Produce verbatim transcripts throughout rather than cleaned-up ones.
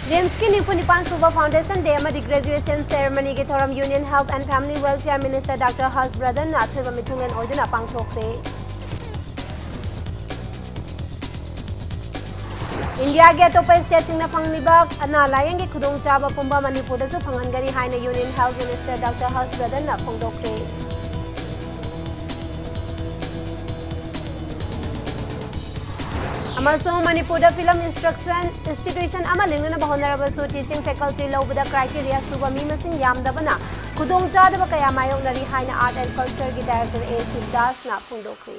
ꯔꯤꯝꯁꯀꯤ ꯅꯤꯐꯨ ꯅꯤꯄꯥꯟ ꯁꯨꯕ Foundation Day ꯑꯃꯗꯤ Graduation Ceremonyꯒꯤ ꯊꯧꯔꯝ Union Health and Family Welfare Minister Doctor Harsh Vardhanꯅ ꯑꯊꯣꯏꯕ ꯃꯤꯊꯨꯡꯂꯦꯟ ꯑꯣꯏꯗꯨꯅ ꯄꯥꯡꯊꯣꯛꯈ꯭ꯔꯦ꯫ ꯏꯟꯗꯤꯌꯥꯒꯤ ꯑꯇꯣꯞꯄ stateꯁꯤꯡꯅ ꯐꯪꯂꯤꯕ ꯑꯅꯥ ꯂꯥꯌꯦꯡꯒꯤ ꯈꯨꯗꯣꯡꯆꯥꯕ ꯄꯨꯝꯕ ꯃꯅꯤꯄꯨꯔꯗꯁꯨ ꯐꯪꯍꯟꯒꯅꯤ ꯍꯥꯏꯅ Union Health Minister Doctor Harsh Vardhanꯅ ꯐꯣꯡꯗꯣꯛꯈ꯭ꯔꯦ꯫ ꯑꯃꯁꯨꯡ ꯃꯅꯤꯄꯨꯔꯗ film instruction institution ꯑꯃ ꯂꯤꯡꯅꯅꯕ ꯍꯣꯠꯅꯔꯕꯁꯨ, teaching faculty ꯂꯧꯕꯗ criteria ꯁꯨꯕ ꯃꯤ ꯃꯁꯤꯡ ꯌꯥꯝꯗꯕꯅ ꯈꯨꯗꯣꯡꯆꯥꯗꯕ ꯀꯌꯥ ꯃꯥꯌꯣꯛꯅꯔꯤ ꯍꯥꯏꯅ Art and Cultureꯒꯤ Director A ꯁꯤꯕꯗꯥꯁꯅ ꯐꯣꯡꯗꯣꯛꯈ꯭ꯔꯦ꯫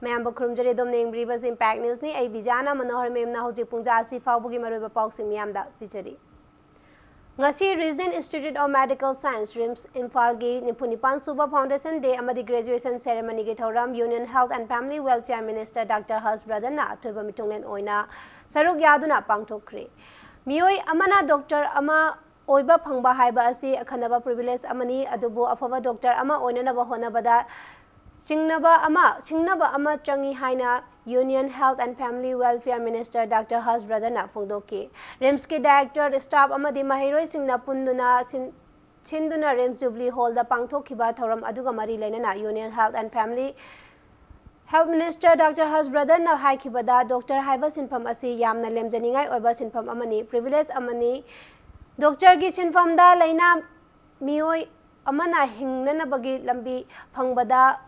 ꯃꯌꯥꯝꯕꯨ ꯈꯨꯔꯨꯝꯖꯔꯤ꯫ ꯑꯗꯣꯝꯅ ꯌꯦꯡꯕꯤꯔꯤꯕꯁꯤ Impact Newsꯅꯤ꯫ ꯑꯩ ꯕꯤꯖꯥꯅ ꯃꯅꯣꯍꯔ ꯃꯦꯝꯅ ꯍꯧꯖꯤꯛ ꯄꯨꯡꯖꯥ ꯑꯁꯤ ꯐꯥꯎꯕꯒꯤ ꯃꯔꯨꯑꯣꯏꯕ ꯄꯥꯎꯁꯤꯡ ꯃꯤꯌꯥꯝꯗ ꯄꯤꯖꯔꯤ꯫ ꯉꯁꯤ Resident Institute of Medical Science, RIMS, ꯏꯝꯐꯥꯜꯒꯤ ꯅꯤꯐꯨ ꯅꯤꯄꯥꯟ ꯁꯨꯕ Foundation Day ꯑꯃꯗꯤ Graduation Ceremonyꯒꯤ ꯊꯧꯔꯝ Union Health and Family Welfare Minister Doctor Harsh Vardhanꯅ ꯑꯊꯣꯏꯕ ꯃꯤꯊꯨꯡꯂꯦꯟ ꯑꯣꯏꯅ ꯁꯔꯨꯛ ꯌꯥꯗꯨꯅ ꯄꯥꯡꯊꯣꯛꯈ꯭ꯔꯦ꯫ ꯃꯤꯑꯣꯏ ꯑꯃꯅ doctor ꯑꯃ ꯑꯣꯏꯕ ꯐꯪꯕ ꯍꯥꯏꯕ ꯑꯁꯤ ꯑꯈꯟꯅꯕ privilege ꯑꯃꯅꯤ, ꯑꯗꯨꯕꯨ ꯑꯐꯕ doctor ꯑꯃ ꯑꯣꯏꯅꯅꯕ ꯍꯣꯠꯅꯕꯗ ꯆꯤꯡꯅꯕ ꯑꯃ, ꯁꯤꯡꯅꯕ ꯑꯃ ꯆꯪꯏ ꯍꯥꯏꯅ Union Health and Family Welfare Minister Doctor Harsh Vardhanꯅ ꯐꯣꯡꯗꯣꯛꯈꯤ꯫ RIMSꯀꯤ director, staff ꯑꯃꯗꯤ ꯃꯍꯩꯔꯣꯏꯁꯤꯡꯅ ꯄꯨꯟꯗꯨꯅ ꯁꯤꯟ-, ꯁꯤꯟꯗꯨꯅ RIMS Jubilee Hallꯗ ꯄꯥꯡꯊꯣꯛꯈꯤꯕ ꯊꯧꯔꯝ ꯑꯗꯨꯒ ꯃꯔꯤ ꯂꯩꯅꯅ Union Health and Family, Health Minister Doctor Harsh Vardhanꯅ ꯍꯥꯏꯈꯤꯕꯗ, doctor ꯍꯥꯏꯕ ꯁꯤꯟꯐꯝ ꯑꯁꯤ ꯌꯥꯝꯅ ꯂꯦꯝꯖꯅꯤꯡꯉꯥꯏ ꯑꯣꯏꯕ ꯁꯤꯟꯐꯝ ꯑꯃꯅꯤ, privilege ꯑꯃꯅꯤ꯫ Doctorꯒꯤ ꯁꯤꯟꯐꯝꯗ ꯂꯩꯅꯥ ꯃꯤꯑꯣꯏ ꯑꯃꯅ ꯍꯤꯡꯅꯅꯕꯒꯤ ꯂꯝꯕꯤ ꯐꯪꯕꯗ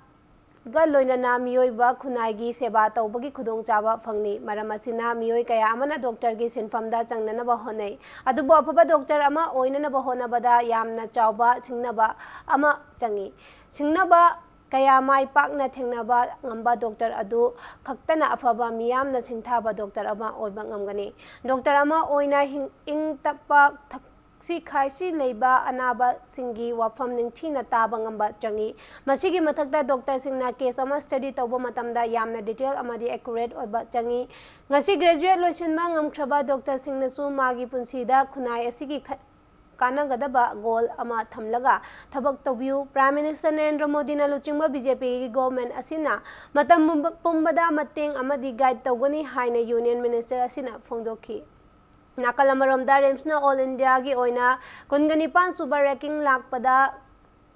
ꯒ ꯂꯣꯏꯅꯅ ꯃꯤꯑꯣꯏꯕ ꯈꯨꯟꯅꯥꯏꯒꯤ ꯁꯦꯕꯥ ꯇꯧꯕꯒꯤ ꯈꯨꯗꯣꯡꯆꯥꯕ ꯐꯪꯂꯤ꯫ ꯃꯔꯝ ꯑꯁꯤꯅ ꯃꯤꯑꯣꯏ ꯀꯌꯥ ꯑꯃꯅ doctorꯒꯤ ꯁꯤꯟꯐꯝꯗ ꯆꯪꯅꯅꯕ ꯍꯣꯠꯅꯩ꯫ ꯑꯗꯨꯕꯨ ꯑꯐꯕ doctor ꯑꯃ ꯑꯣꯏꯅꯅꯕ ꯍꯣꯠꯅꯕꯗ ꯌꯥꯝꯅ ꯆꯥꯎꯕ ꯁꯤꯡꯅꯕ ꯑꯃ ꯆꯪꯏ꯫ ꯁꯤꯡꯅꯕ ꯀꯌꯥ ꯃꯥꯏ ꯄꯥꯛꯅ ꯊꯦꯡꯅꯕ ꯉꯝꯕ doctor ꯑꯗꯨ ꯈꯛꯇꯅ ꯑꯐꯕ ꯃꯤꯌꯥꯝꯅ ꯁꯤꯡꯊꯥꯕ doctor ꯑꯃ ꯑꯣꯏꯕ ꯉꯝꯒꯅꯤ꯫ Doctor ꯑꯃ ꯑꯣꯏꯅ ꯍꯤꯡ-, ꯏꯪ ꯇꯞꯄ ꯊꯛ-, ꯁꯤ ꯈꯥꯏꯁꯤ ꯂꯩꯕ ꯑꯅꯥꯕꯁꯤꯡꯒꯤ ꯋꯥꯐꯝ ꯅꯤꯡꯊꯤꯅ ꯇꯥꯕ ꯉꯝꯕ ꯆꯪꯏ꯫ ꯃꯁꯤꯒꯤ ꯃꯊꯛꯇ doctorꯁꯤꯡꯅ case ꯑꯃ study ꯇꯧꯕ ꯃꯇꯝꯗ ꯌꯥꯝꯅ detail ꯑꯃꯗꯤ accurate ꯑꯣꯏꯕ ꯆꯪꯏ꯫ ꯉꯁꯤ graduate ꯂꯣꯏꯁꯤꯟꯕ ꯉꯝꯈ꯭ꯔꯕ doctorꯁꯤꯡꯅꯁꯨ ꯃꯥꯒꯤ ꯄꯨꯟꯁꯤꯗ ꯈꯨꯟꯅꯥꯏ ꯑꯁꯤꯒꯤ ꯈ-, ꯀꯥꯟꯅꯒꯗꯕ goal ꯑꯃ ꯊꯝꯂꯒ ꯊꯕꯛ ꯇꯧꯕꯤꯌꯨ꯫ Prime Minister ꯅꯔꯦꯟꯗ꯭ꯔ ꯃꯣꯗꯤꯅ ꯂꯨꯆꯤꯡꯕ BJPꯒꯤ government ꯑꯁꯤꯅ ꯃꯇꯝ ꯄꯨꯝꯕ-, ꯄꯨꯝꯕꯗ ꯃꯇꯦꯡ ꯑꯃꯗꯤ guide ꯇꯧꯒꯅꯤ ꯍꯥꯏꯅ Union Minister ꯑꯁꯤꯅ ꯐꯣꯡꯗꯣꯛꯈꯤ꯫ ꯅꯥꯀꯜ ꯑꯃꯔꯣꯝꯗ ꯔꯤꯝꯁꯅ ꯑꯣꯜ ꯏꯟꯗꯤꯌꯥꯒꯤ ꯑꯣꯏꯅ ꯀꯨꯟꯒ ꯅꯤꯄꯥꯟ ꯁꯨꯕ ꯔꯦꯡꯀꯤꯡ ꯂꯥꯛꯄꯗ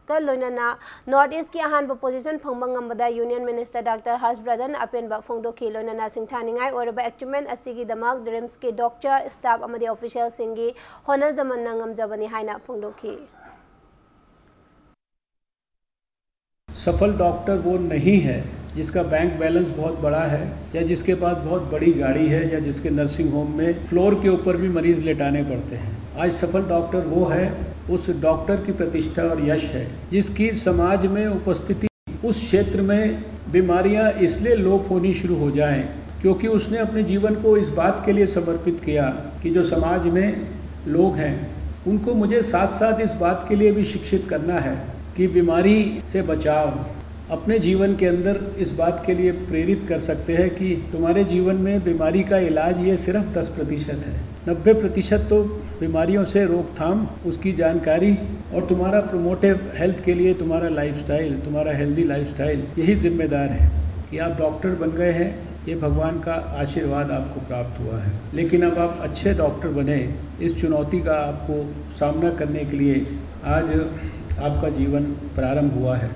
ꯀ ꯂꯣꯏꯅꯅ ꯅꯣꯔꯠ ꯏꯁꯀꯤ ꯑꯍꯥꯟꯕ ꯄꯣꯖꯤꯁꯟ ꯐꯪꯕ ꯉꯝꯕꯗ ꯌꯨꯅꯤꯌꯟ ꯃꯤꯅꯤꯁꯇꯔ ꯗꯥꯛꯇꯔ ꯍꯔꯁ ꯕꯔꯙꯟ ꯑꯄꯦꯟꯕ ꯐꯣꯡꯗꯣꯛꯈꯤ꯫ ꯂꯣꯏꯅꯅ ꯁꯤꯡꯊꯥꯅꯤꯡꯉꯥꯏ ꯑꯣꯏꯔꯕ ꯑꯦꯆꯤꯞꯃꯦꯟ ꯑꯁꯤꯒꯤꯗꯃꯛ ꯔꯤꯝꯁꯀꯤ ꯗꯣꯛꯇꯔ, ꯁ꯭ꯇꯥꯐ ꯑꯃꯗꯤ ꯑꯣꯐꯤꯁꯤꯌꯦꯜꯁꯤꯡꯒꯤ ꯍꯣꯠꯅꯖꯃꯟꯅ ꯉꯝꯖꯕꯅꯤ ꯍꯥꯏꯅ ꯐꯣꯡꯗꯣꯛꯈꯤ꯫ सफल डॉक्टर वो नहीं है जिसका बैंक बैलेंस बहुत बड़ा है या जिसके पास बहुत बड़ी गाड़ी है या जिसके नर्सिंग होम में फ्लोर के ऊपर भी मरीज लेटाने पड़ते हैं। आज सफल डॉक्टर वो है, उस डॉक्टर की प्रतिष्ठा और यश है जिसकी समाज में उपस्थिति, उस क्षेत्र में बीमारियां इसलिए लोप होनी शुरू हो जाएं क्योंकि उसने अपने जीवन को इस बात के लिए समर्पित किया कि जो समाज में लोग हैं उनको मुझे साथ साथ इस बात के लिए भी शिक्षित करना है कि बीमारी से बचाव अपने जीवन के अंदर इस बात के लिए प्रेरित कर सकते हैं कि तुम्हारे जीवन में बीमारी का इलाज ये सिर्फ दस प्रतिशत है। नब्बे प्रतिशत तो बीमारियों से रोकथाम, उसकी जानकारी और तुम्हारा प्रोमोटिव हेल्थ के लिए तुम्हारा लाइफस्टाइल, तुम्हारा हेल्दी लाइफस्टाइल यही जिम्मेदार है कि आप डॉक्टर बन गए हैं। ये भगवान का आशीर्वाद आपको प्राप्त हुआ है, लेकिन अब आप अच्छे डॉक्टर बने, इस चुनौती का आपको सामना करने के लिए आज आपका जीवन प्रारंभ हुआ है।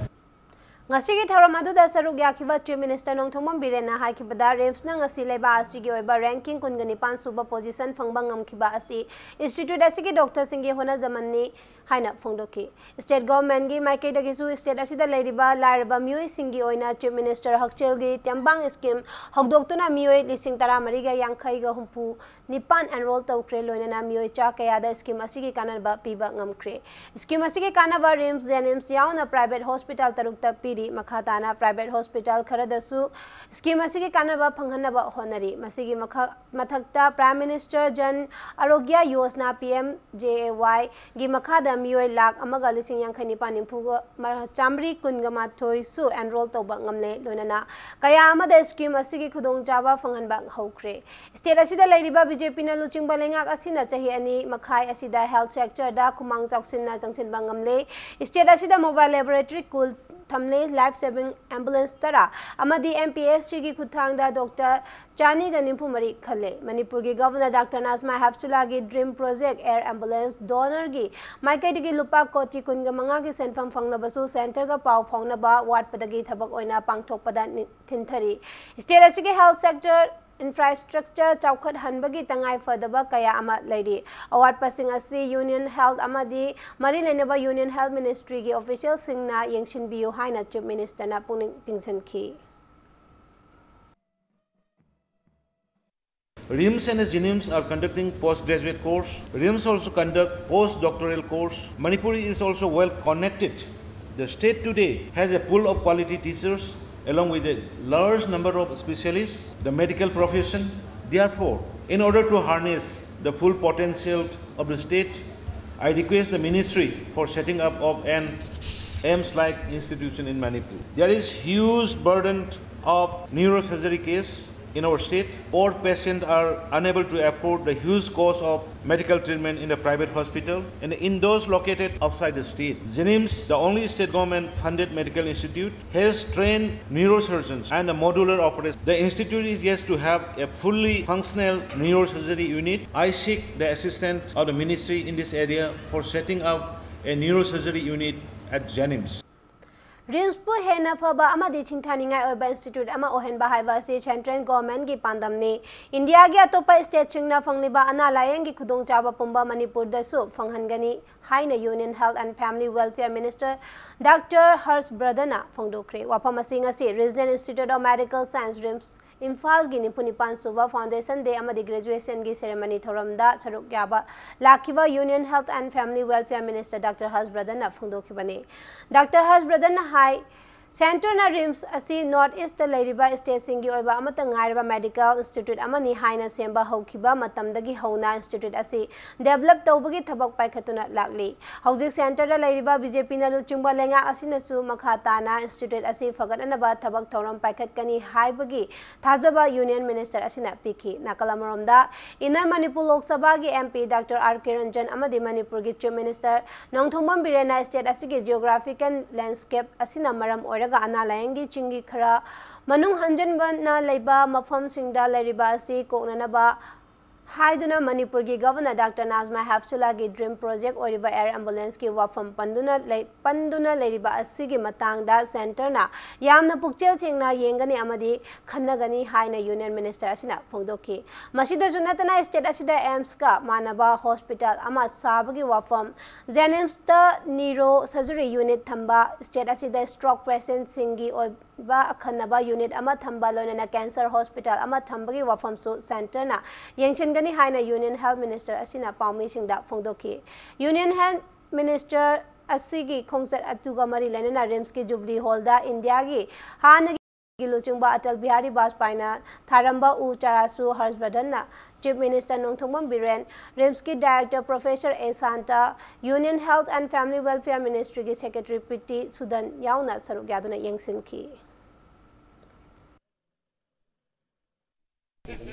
ꯉꯁꯤꯒꯤ ꯊꯧꯔꯝ ꯑꯗꯨꯗ ꯁꯔꯨꯛ ꯌꯥꯈꯤꯕ ꯆꯤꯐ ꯃꯤꯅꯤꯁꯇꯔ ꯅꯣꯡꯊꯣꯝꯕꯝ ꯕꯤꯔꯦꯟꯅ ꯍꯥꯏꯈꯤꯕꯗ, ꯔꯤꯝꯁꯅ ꯉꯁꯤ ꯂꯩꯕꯥꯛ ꯑꯁꯤꯒꯤ ꯑꯣꯏꯕ ꯔꯦꯡꯀꯤꯡ ꯀꯨꯟꯒ ꯅꯤꯄꯥꯟ ꯁꯨꯕ ꯄꯣꯖꯤꯁꯟ ꯐꯪꯕ ꯉꯝꯈꯤꯕ ꯑꯁꯤ ꯏꯟꯁꯇꯤꯇ꯭ꯌꯨꯠ ꯑꯁꯤꯒꯤ ꯗꯣꯛꯇꯔꯁꯤꯡꯒꯤ ꯍꯣꯠꯅꯖꯃꯟꯅꯤ ꯍꯥꯏꯅ ꯐꯣꯡꯗꯣꯛꯈꯤ꯫ ꯁ꯭ꯇꯦꯠ ꯒꯚꯔꯟꯃꯦꯟꯠꯀꯤ ꯃꯥꯏꯀꯩꯗꯒꯤꯁꯨ ꯁ꯭ꯇꯦꯠ ꯑꯁꯤꯗ ꯂꯩꯔꯤꯕ ꯂꯥꯏꯔꯕ ꯃꯤꯑꯣꯏꯁꯤꯡꯒꯤ ꯑꯣꯏꯅ ꯆꯤꯐ ꯃꯤꯅꯤꯁꯇꯔ ꯍꯛꯁꯦꯜꯒꯤ ꯇꯦꯡꯕꯥꯡ ꯁ꯭ꯀꯤꯝ ꯍꯧꯗꯣꯛꯇꯨꯅ ꯃꯤꯑꯣꯏ ꯂꯤꯁꯤꯡ ꯇꯔꯥꯃꯔꯤꯒ ꯌꯥꯡꯈꯩꯒ ꯍꯨꯝꯐꯨ ꯅꯤꯄꯥꯟ ꯑꯦꯟꯔꯣꯜ ꯇꯧꯈ꯭ꯔꯦ꯫ ꯂꯣꯏꯅꯅ ꯃꯤꯑꯣꯏ ꯆꯥ ꯀꯌꯥꯗ ꯁ꯭ꯀꯤꯝ ꯑꯁꯤꯒꯤ ꯀꯥꯟꯅꯕ ꯄꯤꯕ ꯉꯝꯈ꯭ꯔꯦ꯫ ꯁ꯭ꯀꯤꯝ ꯑꯁꯤꯒꯤ ꯀꯥꯟꯅꯕ ꯔꯤꯝꯁ, ꯖꯦꯅꯤꯝꯁ ꯌꯥꯎꯅ ꯄ꯭ꯔꯥꯏꯚꯦꯠ ꯍꯣꯁꯄꯤꯇꯥꯜ ꯇꯔꯨꯛꯇ ꯄꯤꯔꯤ꯫ ꯃꯈꯥ ꯇꯥꯅ ꯄ꯭ꯔꯥꯏꯚꯦꯠ ꯍꯣꯁꯄꯤꯇꯥꯜ ꯈꯔꯗꯁꯨ ꯁ꯭ꯀꯤꯝ ꯑꯁꯤꯒꯤ ꯀꯥꯟꯅꯕ ꯐꯪꯍꯟꯅꯕ ꯍꯣꯠꯅꯔꯤ꯫ ꯃꯁꯤꯒꯤ ꯃꯈꯥ-, ꯃꯊꯛꯇ ꯄ꯭ꯔꯥꯏꯝ ꯃꯤꯅꯤꯁꯇꯔ ꯖꯟ ꯑꯔꯣꯒ꯭ꯌ ꯌꯣꯖꯅꯥ, ꯄꯤ ꯑꯦꯝ ꯖꯦ ꯑꯦ ꯋꯥꯏ, ꯒꯤ ꯃꯈꯥꯗ ꯃꯤꯑꯣꯏ ꯂꯥꯈ ꯑꯃꯒ ꯂꯤꯁꯤꯡ ꯌꯥꯡꯈꯩ ꯅꯤꯄꯥꯟ ꯅꯤꯐꯨꯒ ꯃ-, ꯆꯥꯃꯔꯤ ꯀꯨꯟꯒ ꯃꯥꯊꯣꯏꯁꯨ ꯑꯦꯟꯔꯣꯜ ꯇꯧꯕ ꯉꯝꯂꯦ꯫ ꯂꯣꯏꯅꯅ ꯀꯌꯥ ꯑꯃꯗ ꯁ꯭ꯀꯤꯝ ꯑꯁꯤꯒꯤ ꯈꯨꯗꯣꯡꯆꯥꯕ ꯐꯪꯍꯟꯕ ꯍꯧꯈ꯭ꯔꯦ꯫ ꯁ꯭ꯇꯦꯠ ꯑꯁꯤꯗ ꯂꯩꯔꯤꯕ ꯕꯤ ꯖꯦ ꯄꯤꯅ ꯂꯨꯆꯤꯡꯕ ꯂꯩꯉꯥꯛ ꯑꯁꯤꯅ ꯆꯍꯤ ꯑꯅꯤ ꯃꯈꯥꯏ ꯑꯁꯤꯗ ꯍꯦꯜꯊ ꯁꯦꯛꯇꯔꯗ ꯈꯨꯃꯥꯡ ꯆꯥꯎꯁꯤꯟꯅ ꯆꯪꯁꯤꯟꯕ ꯉꯝꯂꯦ꯫ ꯁ꯭ꯇꯦꯠ ꯑꯁꯤꯗ ꯃꯣꯕꯥꯏꯜ ꯂꯦꯕꯣꯔꯦꯇꯔꯤ ꯀꯨꯜ ꯊꯝꯂꯦ꯫ Life saving ambulance ꯇꯔꯥ ꯑꯃꯗꯤ M P S C ꯒꯤ ꯈꯨꯠꯊꯥꯡꯗ doctor ꯆꯅꯤꯒ ꯅꯤꯐꯨ ꯃꯔꯤ ꯈꯜꯂꯦ꯫ ꯃꯅꯤꯄꯨꯔꯒꯤ Governor Doctor Najma Heptullaꯒꯤ Dream Project Air Ambulance DoNER ꯒꯤ ꯃꯥꯏꯀꯩꯗꯒꯤ ꯂꯨꯄꯥ ꯀꯣꯇꯤ ꯀꯨꯟꯒ ꯃꯉꯥꯒꯤ ꯁꯦꯟꯐꯝ ꯐꯪꯂꯕꯁꯨ centre ꯒ ꯄꯥꯎ ꯐꯥꯎꯅꯕ ꯋꯥꯠꯄꯗꯒꯤ ꯊꯕꯛ ꯑꯣꯏꯅ ꯄꯥꯡꯊꯣꯛꯄꯗ ꯅꯤ-, ꯊꯤꯟꯊꯔꯤ꯫ State ꯑꯁꯤꯒꯤ health sector infrastructure ꯆꯥꯎꯈꯠꯍꯟꯕꯒꯤ ꯇꯉꯥꯏ ꯐꯗꯕ ꯀꯌꯥ ꯑꯃ ꯂꯩꯔꯤ꯫ ꯑꯋꯥꯠꯄꯁꯤꯡ ꯑꯁꯤ Union Health ꯑꯃꯗꯤ ꯃꯔꯤ ꯂꯩꯅꯕ Union Health Ministry ꯒꯤ official ꯁꯤꯡꯅ ꯌꯦꯡꯁꯤꯟꯕꯤꯌꯨ ꯍꯥꯏꯅ Chief Minister ꯅ ꯄꯨꯛꯅꯤꯡ ꯆꯤꯡꯁꯤꯟꯈꯤ꯫ RIMS and JNIMS are conducting postgraduate course. RIMS also conduct postdoctoral course. Manipur is also well connected. The state today has a pool of quality teachers along with a large number of specialists, the medical profession. Therefore, in order to harness the full potential of the state, I request the ministry for setting up of an AIIMS-like institution in Manipur. There is huge burden of neurosurgery case in our state. Poor patients are unable to afford the huge cost of medical treatment in the private hospital. And in those located outside the state, JNIMS, the only state government funded medical institute, has trained neurosurgeons and a modular operation. The institute is yet to have a fully functional neurosurgery unit. I seek the assistance of the ministry in this area for setting up a neurosurgery unit at JNIMS. RIMS ꯄꯨ ꯍꯦꯟꯅ ꯐꯕ ꯑꯃꯗꯤ ꯁꯤꯡꯊꯥꯅꯤꯡꯉꯥꯏ ꯑꯣꯏꯕ institute ꯑꯃ ꯑꯣꯏꯍꯟꯕ ꯍꯥꯏꯕ ꯑꯁꯤ central government ꯀꯤ ꯄꯥꯟꯗꯝꯅꯤ꯫ ꯏꯟꯗꯤꯌꯥꯒꯤ ꯑꯇꯣꯞꯄ state ꯁꯤꯡꯅ ꯐꯪꯂꯤꯕ ꯑꯅꯥ ꯂꯥꯌꯦꯡꯒꯤ ꯈꯨꯗꯣꯡꯆꯥꯕ ꯄꯨꯝꯕ ꯃꯅꯤꯄꯨꯔꯗꯁꯨ ꯐꯪꯍꯟꯒꯅꯤ ꯍꯥꯏꯅ Union Health and Family Welfare Minister Doctor ꯍꯔꯁ ꯕꯔꯙꯟꯅ ꯐꯣꯡꯗꯣꯛꯈ꯭ꯔꯦ꯫ ꯋꯥꯐꯝ ꯑꯁꯤ ꯉꯁꯤ Regional Institute of Medical Science, RIMS, ꯏꯝꯐꯥꯜꯒꯤ ꯅꯤꯐꯨ ꯅꯤꯄꯥꯟ ꯁꯨꯕ Foundation Day ꯑꯃꯗꯤ Graduation ꯒꯤ ceremony ꯊꯧꯔꯝꯗ ꯁꯔꯨꯛ ꯌꯥꯕ ꯂꯥꯛꯈꯤꯕ Union Health and Family Welfare Minister Doctor Harsh ꯕꯔꯙꯟꯅ ꯐꯣꯡꯗꯣꯛꯈꯤꯕꯅꯤ꯫ Doctor ꯍꯔꯁ ꯕꯔꯙꯟꯅ ꯍꯥꯏ, ꯁꯦꯟꯇꯔꯅ ꯔꯤꯝꯁ ꯑꯁꯤ ꯅꯣꯔꯠ ꯏꯁꯇ ꯂꯩꯔꯤꯕ ꯁ꯭ꯇꯦꯠꯁꯤꯡꯒꯤ ꯑꯣꯏꯕ ꯑꯃꯠꯇ ꯉꯥꯏꯔꯕ ꯃꯦꯗꯤꯀꯦꯜ ꯏꯟꯁꯇꯤꯇ꯭ꯌꯨꯠ ꯑꯃꯅꯤ ꯍꯥꯏꯅ ꯁꯦꯝꯕ ꯍꯧꯈꯤꯕ ꯃꯇꯝꯗꯒꯤ ꯍꯧꯅ ꯏꯟꯁꯇꯤꯇ꯭ꯌꯨꯠ ꯑꯁꯤ ꯗꯦꯕꯂꯞ ꯇꯧꯕꯒꯤ ꯊꯕꯛ ꯄꯥꯏꯈꯠꯇꯨꯅ ꯂꯥꯛꯂꯤ꯫ ꯍꯧꯖꯤꯛ ꯁꯦꯟꯇꯔꯗ ꯂꯩꯔꯤꯕ ꯕꯤ ꯖꯦ ꯄꯤꯅ ꯂꯨꯆꯤꯡꯕ ꯂꯩꯉꯥꯛ ꯑꯁꯤꯅꯁꯨ ꯃꯈꯥ ꯇꯥꯅ ꯏꯟꯁꯇꯤꯇ꯭ꯌꯨꯠ ꯑꯁꯤ ꯐꯒꯠꯅꯅꯕ ꯊꯕꯛ ꯊꯧꯔꯝ ꯄꯥꯏꯈꯠꯀꯅꯤ ꯍꯥꯏꯕꯒꯤ ꯊꯥꯖꯕ ꯌꯨꯅꯤꯌꯟ ꯃꯤꯅꯤꯁꯇꯔ ꯑꯁꯤꯅ ꯄꯤꯈꯤ꯫ ꯅꯥꯀꯜ ꯑꯃꯔꯣꯝꯗ, ꯏꯟꯅꯔ ꯃꯅꯤꯄꯨꯔ ꯂꯣꯛ ꯁꯚꯥꯒꯤ ꯑꯦꯝ ꯄꯤ ꯗꯥꯛꯇꯔ ꯑꯥꯔ ꯀꯦ ꯔꯟꯖꯟ ꯑꯃꯗꯤ ꯃꯅꯤꯄꯨꯔꯒꯤ ꯆꯤꯐ ꯃꯤꯅꯤꯁꯇꯔ ꯅꯣꯡꯊꯣꯝꯕꯝ ꯕꯤꯔꯦꯟꯅ ꯁ꯭ꯇꯦꯠ ꯑꯁꯤꯒꯤ ꯖꯤꯑꯣꯒ꯭ꯔꯥꯐꯤꯀꯦꯜ ꯂꯦꯟꯗꯁ꯭ꯀꯦꯞ ꯑꯁꯤꯅ ꯃꯔꯝ ꯑꯣꯏꯔꯒ ꯑꯅꯥ ꯂꯥꯌꯦꯡꯒꯤ ꯆꯤꯡꯒꯤ ꯈꯔ ꯃꯅꯨꯡ ꯍꯟꯖꯤꯟꯕꯅ ꯂꯩꯕ ꯃꯐꯝꯁꯤꯡꯗ ꯂꯩꯔꯤꯕ ꯑꯁꯤ ꯀꯣꯛꯅꯅꯕ ꯍꯥꯏꯗꯨꯅ ꯃꯅꯤꯄꯨꯔꯒꯤ ꯒꯚꯔꯅꯔ ꯗꯥꯛꯇꯔ ꯅꯥꯖꯃꯥ ꯍꯦꯞꯁꯨꯂꯥꯒꯤ ꯗ꯭ꯔꯤꯝ ꯄ꯭ꯔꯣꯖꯦꯛ ꯑꯣꯏꯔꯤꯕ ꯑꯦꯌꯔ ꯑꯦꯝꯕꯨꯂꯦꯟꯁꯀꯤ ꯋꯥꯐꯝ ꯄꯟꯗꯨꯅ ꯂꯩ-, ꯄꯟꯗꯨꯅ ꯂꯩꯔꯤꯕ ꯑꯁꯤꯒꯤ ꯃꯇꯥꯡꯗ ꯁꯦꯟꯇꯔꯅ ꯌꯥꯝꯅ ꯄꯨꯛꯆꯦꯜ ꯁꯦꯡꯅ ꯌꯦꯡꯒꯅꯤ ꯑꯃꯗꯤ ꯈꯟꯅꯒꯅꯤ ꯍꯥꯏꯅ ꯌꯨꯅꯤꯌꯟ ꯃꯤꯅꯤꯁꯇꯔ ꯑꯁꯤꯅ ꯐꯣꯡꯗꯣꯛꯈꯤ꯫ ꯃꯁꯤꯗꯁꯨ ꯅꯠꯇꯅ, ꯁ꯭ꯇꯦꯠ ꯑꯁꯤꯗ ꯑꯦꯝꯁꯀ ꯃꯥꯟꯅꯕ ꯍꯣꯁꯄꯤꯇꯥꯜ ꯑꯃ ꯁꯥꯕꯒꯤ ꯋꯥꯐꯝ, ꯖꯦꯅꯤꯝꯁꯇ ꯅꯤꯔꯣ ꯁꯔꯖꯔꯤ ꯌꯨꯅꯤꯠ ꯊꯝꯕ, ꯁ꯭ꯇꯦꯠ ꯑꯁꯤꯗ ꯁ꯭ꯇ꯭ꯔꯣꯛ ꯄꯦꯁꯦꯟꯁꯤꯡꯒꯤ ꯑꯣꯏꯕ ꯑꯈꯟꯅꯕ ꯌꯨꯅꯤꯠ ꯑꯃ ꯊꯝꯕ, ꯂꯣꯏꯅꯅ ꯀꯦꯟꯁꯔ ꯍꯣꯁꯄꯤꯇꯥꯜ ꯑꯃ ꯊꯝꯕꯒꯤ ꯋꯥꯐꯝꯁꯨ ꯁꯦꯟꯇꯔꯅ ꯌꯦꯡꯁꯤꯟꯒꯅꯤ ꯍꯥꯏꯅ ꯌꯨꯅꯤꯌꯟ ꯍꯦꯜꯊ ꯃꯤꯅꯤꯁꯇꯔ ꯑꯁꯤꯅ ꯄꯥꯎꯃꯤꯁꯤꯡꯗ ꯐꯣꯡꯗꯣꯛꯈꯤ꯫ ꯌꯨꯅꯤꯌꯟ ꯍꯦꯜꯊ ꯃꯤꯅꯤꯁꯇꯔ ꯑꯁꯤꯒꯤ ꯈꯣꯡꯆꯠ ꯑꯗꯨꯒ ꯃꯔꯤ ꯂꯩꯅꯅ ꯔꯤꯝꯁꯀꯤ ꯖꯨꯕꯤꯂꯤ ꯍꯣꯜꯗ ꯏꯟꯗꯤꯌꯥꯒꯤ ꯍꯥꯟꯅꯒꯤ ꯂꯨꯆꯤꯡꯕ ꯑꯇꯜ ꯕꯤꯍꯥꯔꯤ ꯕꯥꯖꯄꯥꯏꯅ ꯊꯥꯔꯝꯕ ꯎ ꯆꯥꯔꯥꯁꯨ ꯍꯔꯁ ꯕꯔꯙꯟꯅ, ꯆꯤꯐ ꯃꯤꯅꯤꯁꯇꯔ ꯅꯣꯡꯊꯣꯝꯕꯝ ꯕꯤꯔꯦꯟ, ꯔꯤꯝꯁꯀꯤ director professor A Santa, union health and family welfare ꯃꯤꯅꯤꯁꯇ꯭ꯔꯤꯒꯤ ꯁꯦꯀ꯭ꯔꯦꯇꯔꯤ ꯄ꯭ꯔꯤꯇꯤ ꯁꯨꯗꯟ ꯌꯥꯎꯅ ꯁꯔꯨꯛ ꯌꯥꯗꯨꯅ ꯌꯦꯡꯁꯤꯟꯈꯤ꯫